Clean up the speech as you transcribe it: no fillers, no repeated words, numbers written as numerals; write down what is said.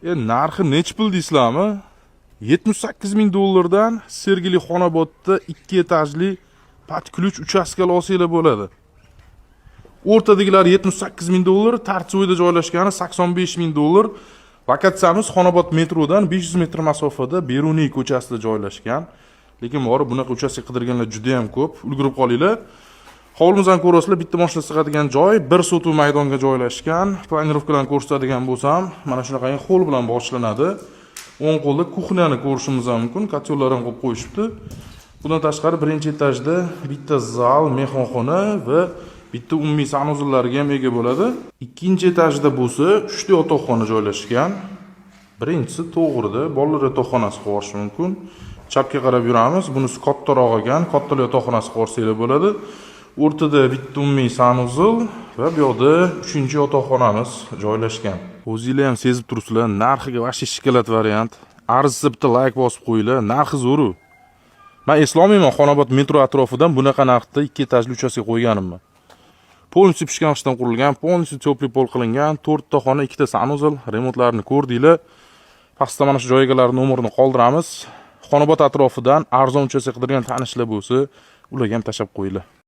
Narxi nechi pul deysizlarmi? 78 ming dollardan Sergeli, Xonobodda ikki etajli под ключ uchastkali olsanglar bo'ladi. O'rtadagilari 78 ming dollar, торцевой da joylashgani 85 ming dollar. Lokatsiyamiz Xonobod metrodan 500 metr masofada, Beruniy ko'chasida joylashgan. Lekin borib bunaqa uchastka qidirganlar juda ham ko'p. Ulgurib qolinglar. Hovlimizdan ko'rasizlar, bitta mashina sig'adigan joy, bir sotuv maydonga joylashgan. Планировка larni ko'rsatadigan bo'lsam, mana shunaqangi холл bilan boshlanadi. O'ng qo'lda кухня ni ko'rishimiz ham mumkin, котёл lar ham qo'yib qo'yishibdi. Bundan tashqari birinchi etajda bitta zal, mehmonxona va bitta umumiy санузел larga ham ega bo'ladi. Ikkinchi etajda bo'lsa uchta yotoqxona joylashgan. Birinchisi to'g'rida bolalar yotoqxonasi qilib yuborish mumkin. Chapga qarab yuramiz, bunisi kattaroq ekan, kattalar yotoqxonasi qilib yuborsanglar bo'ladi. O'rtada bitta umumiy санузел va bu yoqda uchinchi yotoqxonamiz joylashgan. O'zinglar ham sezib turibsizlar, narxiga вообще shokolad variant. Arzisa, bitta layk bosib qo'yinglar, narxi zo'ru. Man eslolmayman Xonobod metro atrofidan bunaqa narxda ikki etajli uchastka qo'yganimni. Полностью pishgan g'ishtdan qurilgan, полностью теплый пол qilingan, to'rtta xona, ikkita санузел, remontlarini ko'rdinglar. Pastda mana shu joy egalari nomerini qoldiramiz. Xonobod atrofidan arzon uchastka qidirgan tanishlar bo'lsa, ularga ham tashlab qo'yinglar.